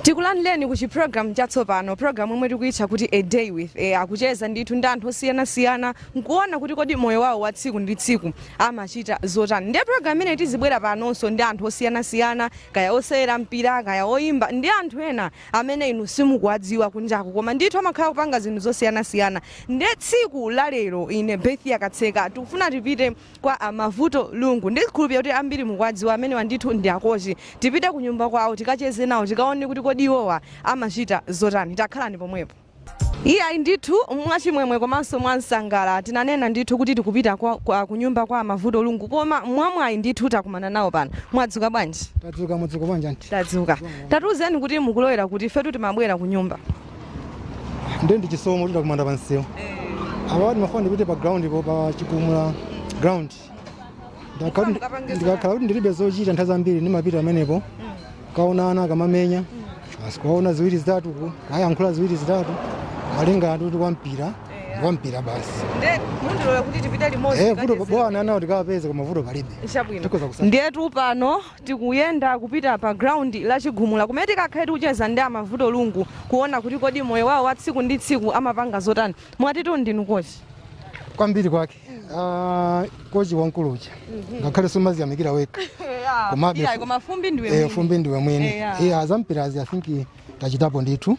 Tikulandireni ku chiprogram chatsopano, program omwe tikuyitcha kuti A Day With akucheza ndithu ndi anthu osiyanasiyana nkuona kuti kodi moyo wawo wa tsiku ndi tsiku amachita zotani. Ndiye program imene tizibwera panonso ndi anthu osiyanasiyana, kaya osewera mpira, kaya oyimba, ndi anthu ena amene inu simukuwadziwa kunjaku, koma ndithu amakhala kupanga zinthu zosiyanasiyana. Ndiye tsiku la lero ine Bethia Katseka tikufuna tipite kwa a Mavuto Lungu. Ndikhulupirira kuti ambiri mukuwadziwa amenewa, ndithu ndi akochi. Tipite ku nyumba kwawo, tikacheze nawo, tikaone kuti kodi iwowa amachita zotani. Takhalani pomwepo. Iyayi ndithu, mwachimwemwe komanso mwansangala tinanena ndithu kuti tikupita kunyumba kwa Mavuto Lungu, koma mwamwayi ndithu takumana nawo pano. Mwadzuka bwanji? Tadzuka. Mwadzuka bwanji, anti? Tadzuka. Tatiuzeni kuti mukulowera kuti, ifetu timabwera ku nyumba. Ndiye ndi chisomo titakumana pansewu apa. Ndimafuna ndipite pa ground po, pa Chikumula ground. Mukapange Ndikakhala kuti ndilibe zochita, nthawi zambiri ndimapita pamenepo kaona ana kamamenya basi, kuwaona ziwiri zitatu, kayankhula ziwiri zitatu, malinga kuti kwampira kwampira basi. Nde mundilola kuti tipite limodzi? Vuto tikacheze? Bwana, anawo tikawapeze, koma vuto palibe. Chabwino. Tikhoza kusaka. Ndiyetu pano tikuyenda kupita pa ground la Chigumula kumene tikakhale tikucheza ndi Amavuto Lungu kuona kuti kodi moyo wawo wa tsiku ndi tsiku amapanga zotani. Mwatitu ndinu kochi? Kwambiri kwake. Ah, kochi wamkulu uja, ngakhale sumaziyamikira wekha. Komabe Iyayi, koma fumbi ndiwe mwini. Fumbi ndiwe mwini. Iya, zampirazi I think tachitapo ndithu.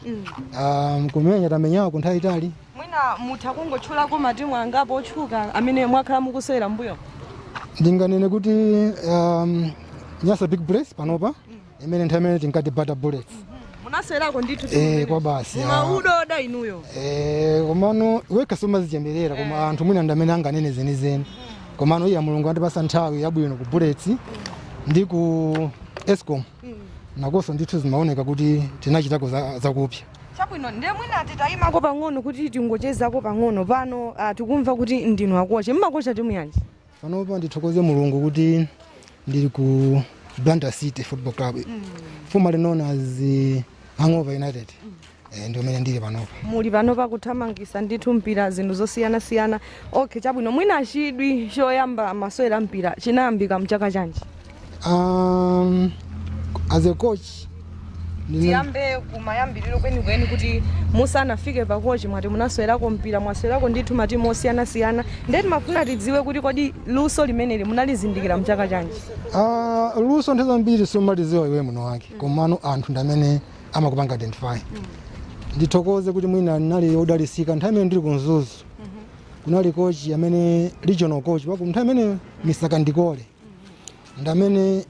Kumenya tamenyako nthawi itali. Mwina mutha kungotchulako matimu angapo otchuka amene mwakhala mukusewera mbuyo? Ndinganene kuti Nyasa Big Bullets panopa, imene nthawi imene tinkati Bata Bullets. Munasewerako ndithu timu Eh, imeneyi? Kwa basi. Mumaudoda inuyo? Eh, komano wekha sumazichemerera, koma anthu mwina ndi amene anganene zenizeni. Komano iya, Mulungu andipasa nthawi yabwino ku Bullets ndi ku Escom nakonso, ndithu zimaoneka kuti tinachitako zakupya. Chabwino, ndiye mwina titayimako pang'ono kuti tingochezako pang'ono pano. Tikumva kuti ndinu akochi. Mmakocha timu yanji? Panopa ndithokoze Mulungu kuti ndili ku Blantyre City Football Club, formerly known as Hangover United. Ndi umene ndili panopa. Muli panopa kuthamangisa ndithu mpira, zinthu zosiyanasiyana. Okay, chabwino. Mwina chidwi choyamba masewera mpira chinayambika mchaka chanji? As a coach Tiyambe kumayambiriro kwenikweni, kuti musanafike pa kochi, mwati munasewerako mpira, mwasewerako ndithu matimu osiyanasiyana, ndiye timafuna tidziwe kuti kodi luso limeneli munalizindikira mchaka chanji? Luso nthawi zambiri sumaliziwa iwe muno wake, komano anthu ndi amene amakupanga identify. Ndithokoze kuti mwina ndinali wodalisika. Nthawi imene ndili ku Mzuzu kunali coach amene, regional coach waku nthawi imene, Mr Kandikole, ndi amene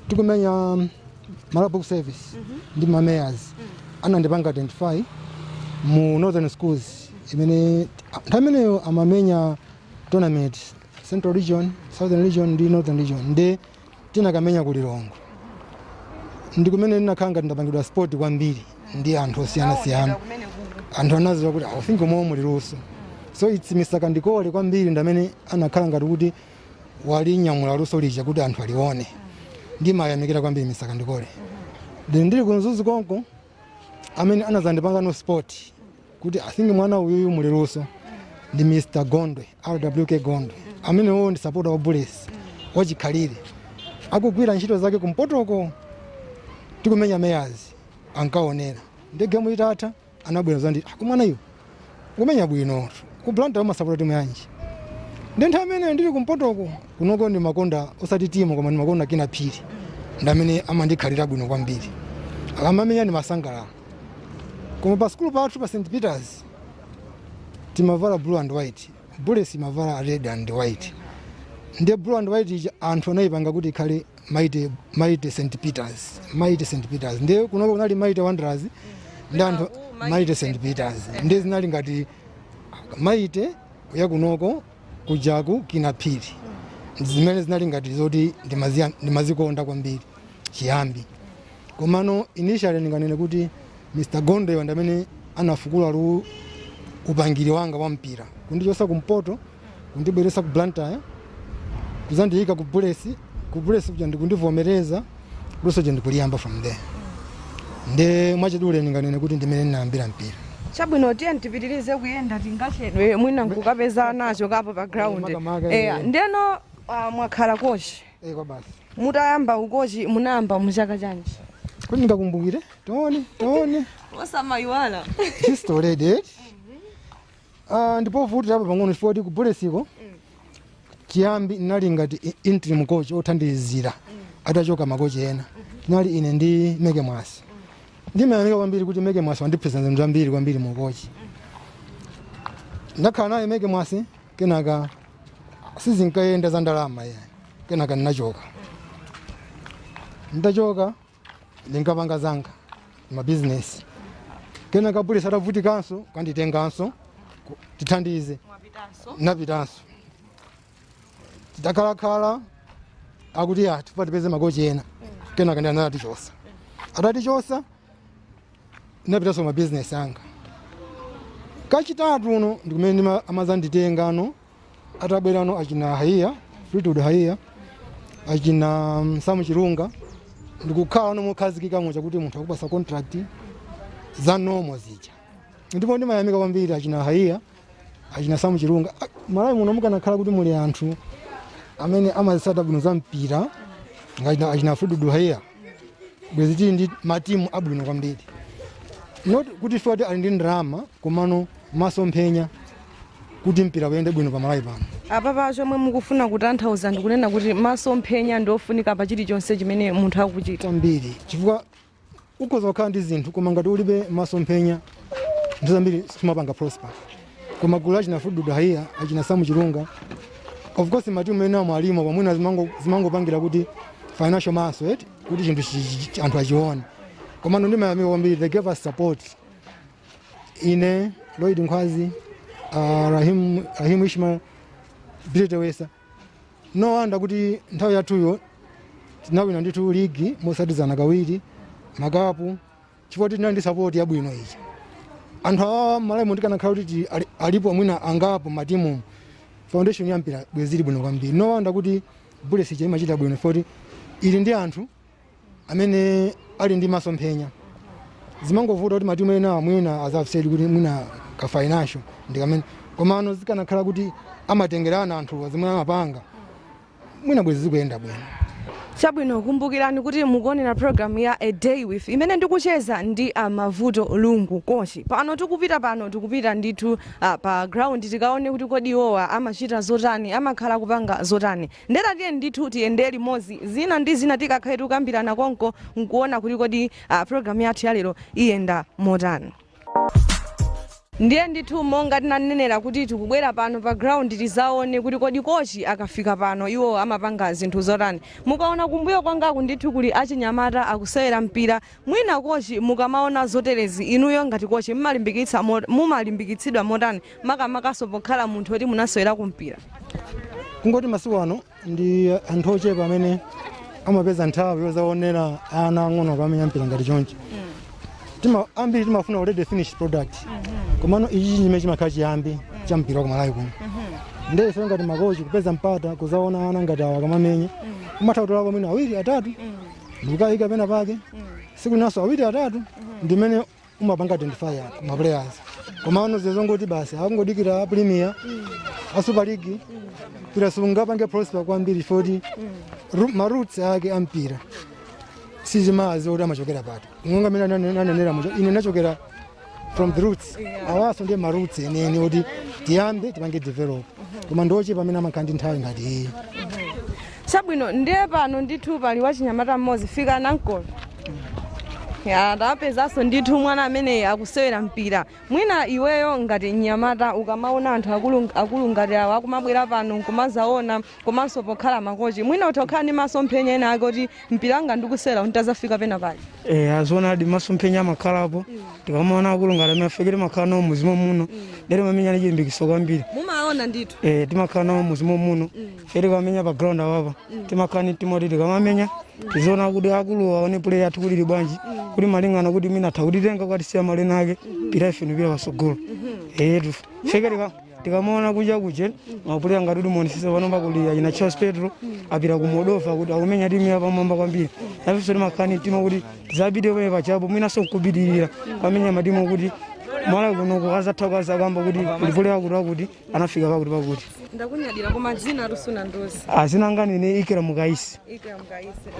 tikumenya Malawi Book Service ndi ma Mayors anandipanga identify mu Northern Schools, imene nthawi imeneyo amamenya tournament, Central Region, Southern Region ndi Northern Region, ndi tinakamenya ku Lilongwe. Ndi kumene ndinakhala ngati ndapangidwa spot kwambiri ndi anthu osiyanasiyana. Anthu anaziwa kuti I think omwe muli luso. So it's Mr Kandikole kwambiri ndi amene anakhala ngati kuti walinyamula luso lija kuti anthu alione. Ndimayamikira kwambiri Mr Kandikole. Ndili ku Mzuzu konko, amene anazandipanga no spot kuti I think mwana uyuyu muli luso ndi Mr Gondwe, RWK Gondwe, amene wowo ndi supporter wa Bullets wachikhalire, akugwira ntchito zake kumpotoko. Tikumenya Mayors ankaonera, ndi game itatha anabwera zandi, "Akumwana iwe kumenya bwino, ku Blantyre umasapota timu yanji?" Ndi nthawi imene ndili kumpotoko. Kunoko ndi makonda osati timu, koma ndi makonda Kinnah Phiri, ndi amene amandikhalira bwino kwambiri. Akamamenya ndimasangalala. Koma pa sukulu pathu pa St Peters timavala blue and white, Bullets imavala red and white. Ndiye blue and white ija anthu anayipanga kuti ikhale Mighty, Mighty St Peters, Mighty St Peters. Ndiye kunoko kunali Mighty Wanderers ndi anthu Mighty St Peters. Ndiye zinali ngati Mighty yakunoko, kujaku Kinnah Phiri, zimene zinali ngati zoti ndimazikonda kwambiri chiyambi. Komano initially ndinganene kuti Mr Gondwe ndi amene anafukula lu upangiri wanga wa mpira, kundichosa kumpoto, kundibweresa ku Blantyre, kuzandiyika ku Bullets. Ku Bullets kuja ndikundivomereza luso ja, ndikuliyamba from there. Nde mwachidule ndinganene kuti ndimene ndinayambira mpira. Chabwino, tiye tipitirize kuyenda, tingachedwe mwina nkukapeza nacho kapo pa ground. Makamaka, Eya. Ndeno mwakhala kochi? Eh, kwa basi. Mutayamba ukochi munayamba muchaka chanji? Kuti ndingakumbukire, tione tione. Osamayiwala. History eh? Ndipovutira apo pang'ono chifukwa kuti ku Bulletsiko chiyambi ndinali ngati interim coach othandizira atachoka makochi ena. Tinali ine ndi Meke Mwasi. Ndimayamika kwambiri kuti Meke Mwasi wandiphunzitsa zinthu zambiri kwambiri mu kochi. Ndakhala naye Meke Mwasi, kenaka sizinkayenda za ndalama yani, kenaka ndinachoka. Nditachoka ndinkapanga zanga mabizinesi, kenaka Bullets atavutikanso kanditenganso tithandize. Napitanso, titakhalakhala akuti ya tifa tipeze makochi ena, kenaka ndi anatichosa. Atatichosa napitanso mabizinesi anga. Kachitatu uno ndikumene amazanditengano atabwerano achina Haiya, Fleetwood Haiya, achina Samu Chirunga, ndikukhala no mokhazikika mocha kuti munthu akupasa contract za nomo zija. Ndipo ndimayamika kwambiri achina Haiya, achina Samu Chirunga. Ah, Malawi muno mukanakhala kuti muli anthu amene amazitsata bwino za mpira ngati achina Fleetwood Haiya, bwezi tili ndi matimu abwino kwambiri. Not kuti ife kuti ali ndi ndalama, komano masomphenya kuti mpira uyende bwino pa Malawi pano. Apapa chomwe mukufuna kutanthauza ndikunena kuti masomphenya ndi ofunika pa chilichonse chimene munthu akuchita. Kwambiri, chifukwa ukhoza kukhala ndi zinthu, koma ngati ulibe masomphenya nthawi zambiri simapanga prosper. Koma gulu achina Fleetwood Haiya, achina Samu Chirunga, of course matimu ena amo alimo pamwina zimangopangira kuti financial maso eti kuti chinthu anthu achione. Komano ndimayamika kwambiri, they gave us support. Ine, Lloyd Nkhwazi, Rahim Ishmael, Bilete Wesa. No wonder kuti nthawi yathuyo tinawina ndithu ligi mosatizana kawiri, makapu, chifukwa tinali ndi support yabwino ija. Anthu awawa Malawi ndikanakhala kuti alipo mwina angapo matimu, foundation ya mpira bwezi ili bwino kwambiri. No wonder kuti Bullets ija imachita bwino, chifukwa ili ndi anthu amene ali ndi masomphenya. Zimangovuta kuti matimu ena mwina, as I've said, kuti mwina ka financial ndi kamene, komano zikanakhala kuti amatengerana anthu zimene amapanga, mwina bwezi zikuyenda bwino. Chabwino, kumbukirani kuti mukuonera program ya A Day With, imene ndikucheza ndi Mavuto Lungu, kochi. Pano tikupita, pano tikupita ndithu pa ground tikaone kuti kodi iwowa amachita zotani, amakhala kupanga zotani. Ndetatiye ndithu tiyende limodzi, zina ndi zina tikakhale tikukambirana konko nkuona kuti kodi program yathu yalero iyenda motani. Ndiye ndithu monga tinanenera kuti tikubwera pano pa ground tizaone kuti kodi kochi akafika pano iwo amapanga zinthu zotani. Mukaona kumbuyo kwangaku ndithu kuli achinyamata akusewera mpira. Mwina kochi, mukamaona zoterezi inuyo ngati kochi mumalimbikitsidwa motani, makamakaso pokhala munthu woti munasewera mpira? Kungoti masiku ano ndi anthu ochepa amene amapeza nthawi yozaonera ana ang'ono akamenya mpira ngati chonchi. Ambiri timafuna already finished product, komano ichi chimene chimakhala chiyambi cha mpira wa Malawi kuno. Ndiye ife ngati makochi kupeza mpata kuzaona ana ngati awa akamamenya, umatha kutolako mwina awiri atatu ndikukayika pena pake, siku naso awiri atatu, ndimene umapanga identify anthu ma players. Komano zizongoti basi akungodikira a Premier, a Super League, mpira sungapange prosper kwambiri foti ma roots ake a mpira sizimazi oti amachokera pati. Monga mene nanenera mucho, ine nachokera from the roots, awaso ndiye ma roots enene oti tiyambe tipange develop, koma ndochepa amene amakhala ndi nthawi ngati iyi. Chabwino, ndiye pano ndithu pali wachinyamata mmodzi. Fika nankolo ya tapezanso ndithu mwana amene akusewera mpira. Mwina iweyo ngati mnyamata ukamaona anthu akulu akulu ngati awa akumabwera pano nkumazaona, komanso pokhala makochi, mwina utokhala ndi masomphenya ena ake kuti mpira wanga ndikusewera ntazafika pena pake? Eh, azonadi, masomphenya amakhalapo. Tikamaona akulu ngati amene afikire makhala nawo muzimo muno, ndere mamenya ndi chilimbikitso kwambiri. Mumaona ndithu? Eh, timakhala nawo muzimo muno. Ife tikamenya pa ground awapa timakhala ni timoti tikamamenya tiziona kuti akulu aone play yathu kulili bwanji, kuti malingana kuti mwina atha kutitenga kwatisiya malena ake pira ife nipira pasogolo. Eh, fike tikamaona kunja kuche ma player ngati kuti muonesese panomba kuli achina Charles Petro apita ku Moldova kuti akumenya timu ya pamwamba kwambiri. Nafenso timakhala ni mtima kuti tizapite pamene pachapo, mwinanso nkupitirira pamenya matimu kuti Malawi kunoko azatha kukazakamba kuti kuli player akuti akuti anafika pakuti pakuti. Ndakunyadira, koma dzina lusuna ndozi? Azinanga nine Ikira Mukaisi.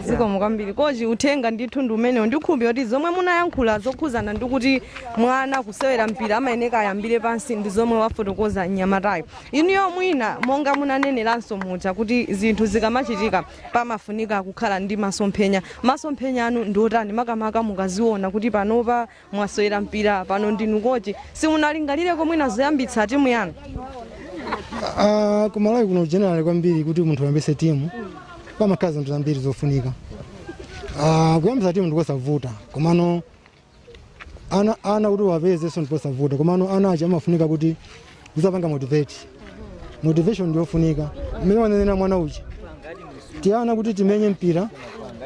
Zikomo kwambiri, coach. Uthenga ndithu ndi umenewo. Ndikhumbi kuti zomwe munayankhula zokhuzana ndi kuti mwana kusewera mpira amayeneka ayambire pansi ndi zomwe wafotokoza mnyamatayo. Inuyo mwina monga munaneneranso muja kuti zinthu zikamachitika pamafunika kukhala ndi masomphenya, masomphenya anu ndi otani, makamaka mukaziona kuti panopa mwasewera mpira, pano ndinu coach, simunalingalireko mwina zoyambitsa timu yanu? Ah, kumalawi kuno general kwambiri kuti munthu ayambise timu pamakhala zinthu zambiri zofunika. Kuyambisa timu ndikosavuta, komano ana kuti wapezeso ndikosavuta, komano ana achi amafunika kuti uzapanga motivate. Motivation ndiyofunika. Mmene wanenera mwana uchi, tiana kuti timenye mpira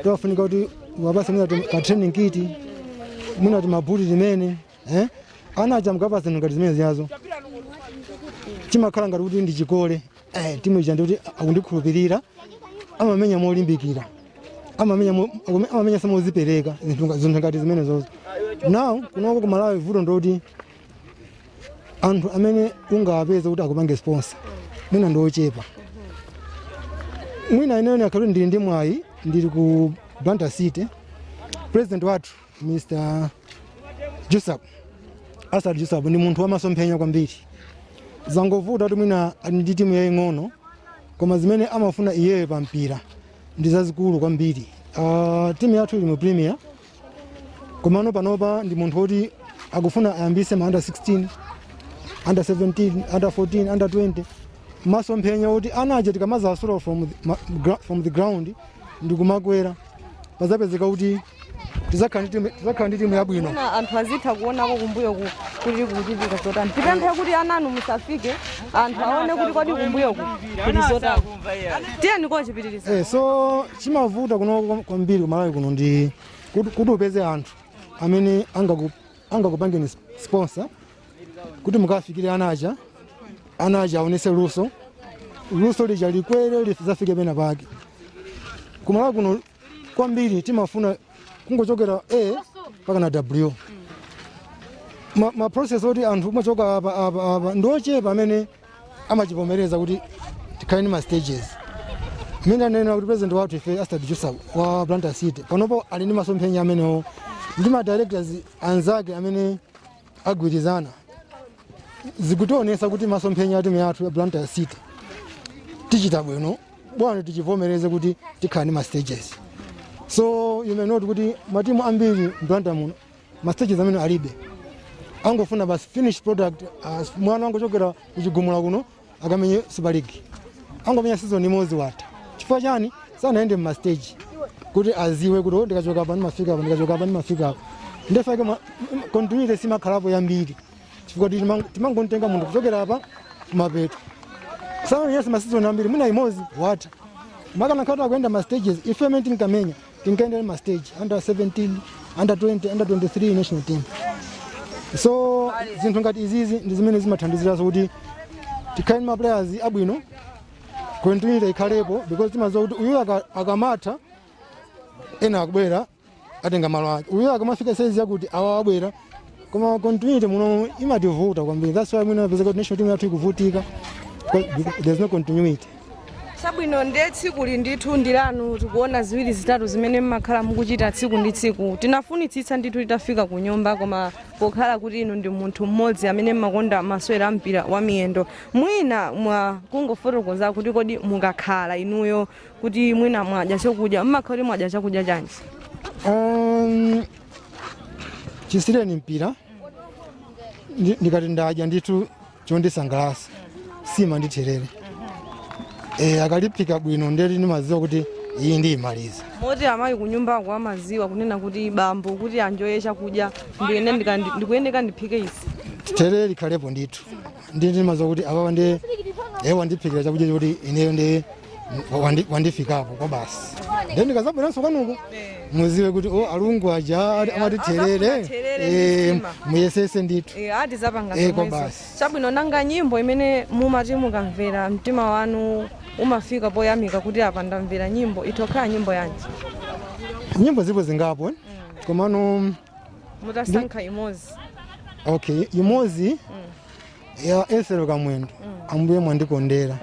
tiwafunika kuti wapase mwina ka training kit, mwina timabuti timene Ana aja mukapasa zinthu ngati zimene ziyazo, chimakhala ngati kuti ndi chikole. Timu ija ndikuti akundikhulupirira, amamenya molimbikira, amamenya mozipereka, zinthu ngati zimene zozo. Now kunoko kumalawi vuto ndoti anthu amene ungawapeze kuti akupange sponsor mwina ndiochepa. Mwina ineyo akhale ndili ndi mwayi, ndili ku Blantyre City, president wathu Mr Jusab, Asad Jusab, ndi munthu wamasomphenya kwambiri. Zangovuta kuti mwina ali ndi timu yaying'ono, koma zimene amafuna iyeyo pa mpira ndi zazikulu kwambiri. Timu yathu ili mu Premier, komano panopa ndi munthu woti akufuna ayambise ma under 16, under 17, under 14, under 20, masomphenya kuti ana aja tikamazasula from the ground ndikumakwera, pazapezeka kuti tizakhala ndi timu yabwino. Mwina anthu azitha kuonako kumbuyo kuti kukuchitika zotani. Tipemphe kuti ananu musafike, anthu aone kuti kodi kumbuyoku kuli zotani. Tiyeni kochipitiriza. So chimavuta kuno kwambiri kumalawi kuno ndi kuti upeze anthu amene angakupangeni sponsor kuti mukafikire ana aja, ana aja aonese luso, luso lija likwere lizafike pena pake. Kumalawi kuno kwambiri timafuna kungochokera A mpaka na W. Ma process oti anthu kumachoka apa apa apa ndiochepa amene amachivomereza kuti tikhale ndi ma stages. Mmene anena kuti president wathu ife Asad Jusab wa Blantyre City panopo ali ndi masomphenya amenewo ndi ma directors anzake amene agwirizana, zikutionesa kuti masomphenya a timu yathu ya Blantyre City tichita bwino bwana, tichivomereze kuti tikhala ndi ma stages. So you may note kuti matimu ambiri m'Blantyre muno ma stages amene alibe, angofuna basi finished product. Mwana angochokera kuchigumula kuno akamenye Super League, angomenya season imodzi, watha. Chifukwa chani? Sanayende mma stage kuti aziwe kuti, oh, ndikachoka apa ndimafika apa, ndikachoka apa ndimafika apa. Ndefake continuity simakhalapo yambiri chifukwa timangontenga munthu kuchokera apa kumapeto, samamenyanso ma season ambiri, mwina imodzi, watha. Makana khati akuyenda ma stages, ife amene tinkamenya tinkaendera ma stage, under 17, under 20, under 23, national team. So zinthu ngati izizi ndi zimene zimathandiziranso kuti tikhale ndi ma players abwino, continuity ikhalepo, because timadziwa kuti uyu akamatha ena akubwera atenga malo ake, uyu akamafika size yakuti awa abwera. Koma continuity muno imativuta kwambiri. That's why mwina pezeka kuti national team yathu ikuvutika because there's no continuity. Chabwino, ndiye tsikuli ndithu ndi lanu. Tikuona ziwiri zitatu zimene mmakhala mukuchita tsiku ndi tsiku. Tinafunitsitsa ndithu titafika ku nyumba, koma pokhala kuti inu ndi munthu mmodzi amene mmakonda masewera a mpira wa miyendo, mwina mwa kungofotokoza kuti kodi mukakhala inuyo kuti mwina mwadya chakudya, mmakhala kuti mwadya chakudya chanji? Chisireni mpira, ndikati ndadya ndithu chondisangalatsa sima ndi therere. Akaliphika bwino ndeti ndimadziwa kuti iyi ndiyimaliza. Moti amayi kunyumbako amaziwa kunena kuti bambo kuti anjoye chakudya ndikuyeneka ndiphike izi? Therere likhalepo ndithu, ndi ndimadziwa kuti apapa ndi wandiphikira chakudya choti ineyo ndi wandifikapo kwa basi. Then ndikazabweranso kwanuko muziwe kuti o alungu aja amati therere. Azafuna therere ndi sima. Muyesese ndithu. Ati zapanga Kwa zomwezo. basi. Chabwino, nanga nyimbo imene mumati mukamvera mtima wanu umafika poyamika kuti apa ndamvera nyimbo, itokhala nyimbo yanji? Nyimbo zipo zingapo, komano mutasankha imodzi. Okay, imodzi ya Ethel Kamwendo, "Ambuye Mwandikondera".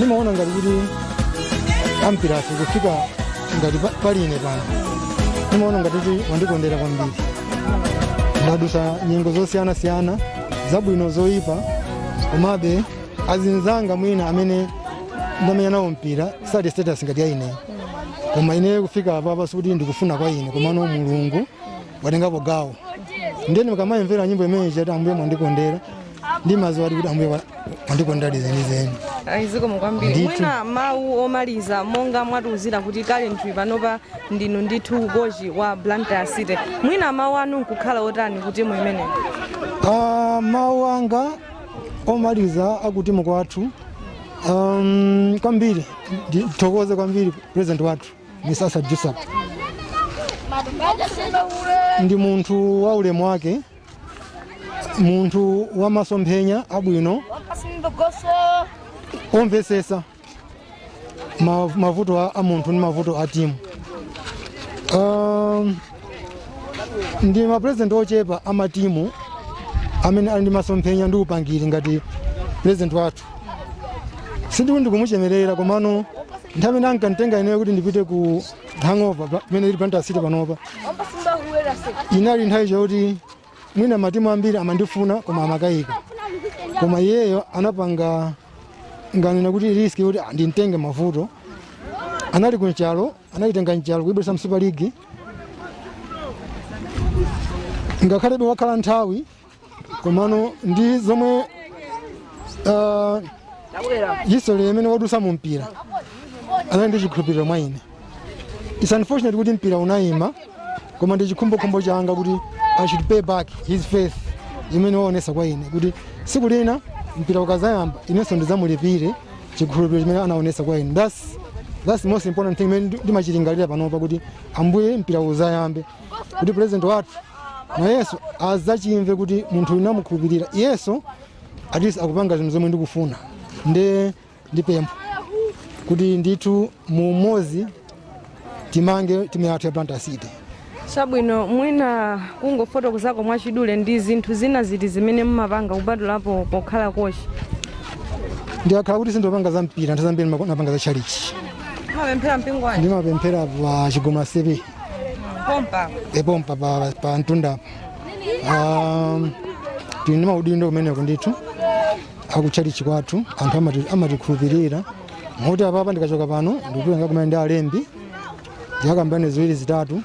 Ndimaona ngati kuti ampirafe kufika ngati pali ine pano, ndimaona ngati kuti wandikondera kwambiri. Ndadusa nyengo zosiyanasiyana, zabwino, zoyipa, komabe azinzanga mwina amene ndamenya nawo mpira sali status ngati ya ine, koma ine kufika apapa sikuti ndikufuna kwa ine, komano Mulungu watengapo gawo. Ndeni mukamayimvera nyimbo imene chati "Ambuye Mwandikondera", ndimaziwa kuti Ambuye wandikondera zenizeni. Zikomo kwambiri. Ndithu. Mwina mawu omaliza, monga mwatiuzira kuti currently panopa ndinu ndithu kochi wa Blantyre City, mwina mawu anu nkukhala otani ku timu imeneyi? Ah, mawu anga omaliza akutimu kwathu, kwambiri ndithokoze kwambiri president wathu Mr. Asad Jusab. Ndi munthu wa ulemu wake, munthu wa masomphenya abwino, omvesesa mavuto a munthu ndi mavuto a timu. Ndi mapresident ochepa amatimu amene ali ndi masomphenya ndi upangiri ngati president wathu. Sindikuti ndikumuchemerera, komano nthawi imene ankantenga ineyo kuti ndipite ku Hangover imene ili Blantyre City panopa, inali nthawi chakuti mwina matimu ambiri amandifuna koma amakayika, koma iyeyo anapanga nganena kuti risk kuti, "Ah, ndimtenge." Mavuto anali kunchalo, anayitenga Nchalo kuibweresa mu Super League. Ngakhalebe wakhala nthawi, komano ndi zomwe history imene wadusa mu mpira, anali ndi chikhulupiriro mwa ine. It's unfortunate kuti mpira unayima, koma ndi chikhumbokhumbo changa kuti I should pay back his faith imene waonesa kwa ine, kuti siku lina mpira ukazayamba inenso ndidzamulipire chikhulupiriro chimene anaonesa kwa ine. That's the most important thing imene ndimachilingalira panopa, kuti Ambuye mpira uzayambe, kuti president wathu nayenso azachimve kuti munthu unamukhulupirira, iyenso at least akupanga zinthu zomwe ndikufuna. Nde ndipempho kuti ndithu mu umodzi timange timu yathu ya Blantyre City. Chabwino, mwina kungofotokozako mwachidule, ndi zinthu zina ziti zimene mumapanga kupatulapo pokhala kochi? Ndikakhala kuti sindopanga za mpira, nthawi zambiri napanga za chalichi. Mumapemphera mpingo wanji? Ndimapemphera pa Chigoma Sepe. Pompa? Epompa pa mtunda. Tili ndi maudindo kumeneko ndithu akutchalichi kwathu. Anthu amatikhulupirira moti apapa ndikachoka pano ndikutenga kumene ndi alembi, ndikakambirane ziwiri zitatu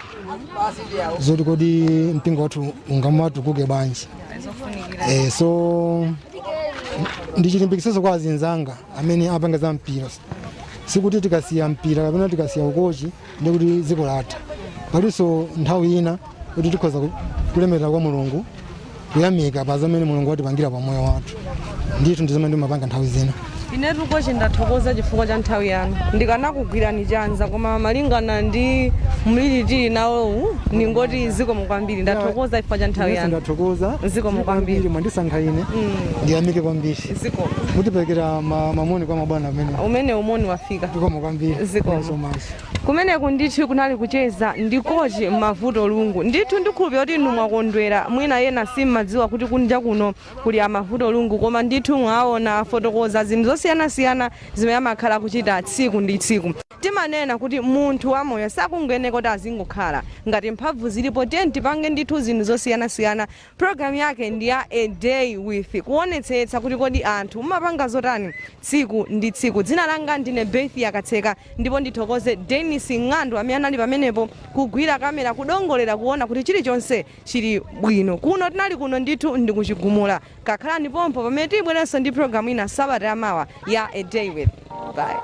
zoti kodi mpingo wathu ungamatukuke bwanji. So ndichilimbikitsenso kwa azinzanga amene apanga za mpira, sikuti tikasiya mpira kapena tikasiya ukochi ndikuti dziko latha. Palinso nthawi ina kuti tikhoza kulemerera kwa Mulungu, kuyamika pa zamene Mulungu watipangira pa moyo wathu. Ndithu ndi zomwe ndimapanga nthawi zina. Inetu kochi ndathokoza chifukwa cha nthawi yanu. Ndikanakugwirani chanza, koma malingana ndi mliri tili nawowu, ningoti zikomo kwambiri. Ndathokoza chifukwa cha nthawi Inenso yanu. Ndathokoza. Zikomo kwambiri. Mwandisankha ine, ndiyamike kwambiri. Zikomo. Mutiperekera mamoni kwa mabwana amene. Umene umoni wafika. Zikomo kwambiri. Zikomo. Thank you so much. Kumeneku ndithu kunali kucheza ndi kochi Mavuto Lungu. Ndithu ndikhulupirira kuti inu mwakondwera. Mwina ena simmadziwa kuti kunja kuno kuli aMavuto Lungu, koma ndithu mwaona afotokoza zinthu zosiyanasiyana zimene amakhala kuchita tsiku ndi tsiku. Timanena kuti munthu wamoyo sakungoyeneka kuti azingokhala. Ngati mphamvu zilipo, tiye tipange ndithu zinthu zosiyanasiyana. Programu yake ndi ya A Day With, kuonetsetsa kuti kodi anthu mumapanga zotani tsiku ndi tsiku. Dzina langa ndine Beth Yakatseka, ndipo ndithokoze Denis Ng'andu amene anali pamenepo kugwira kamera, kudongolera, kuona kuti chilichonse chili bwino. Kuno tinali kuno ndithu ndikuchigumula. Kakhalani pompo pamene tibwerenso ndi programu ina sabata yamawa ya A Day With. Bye.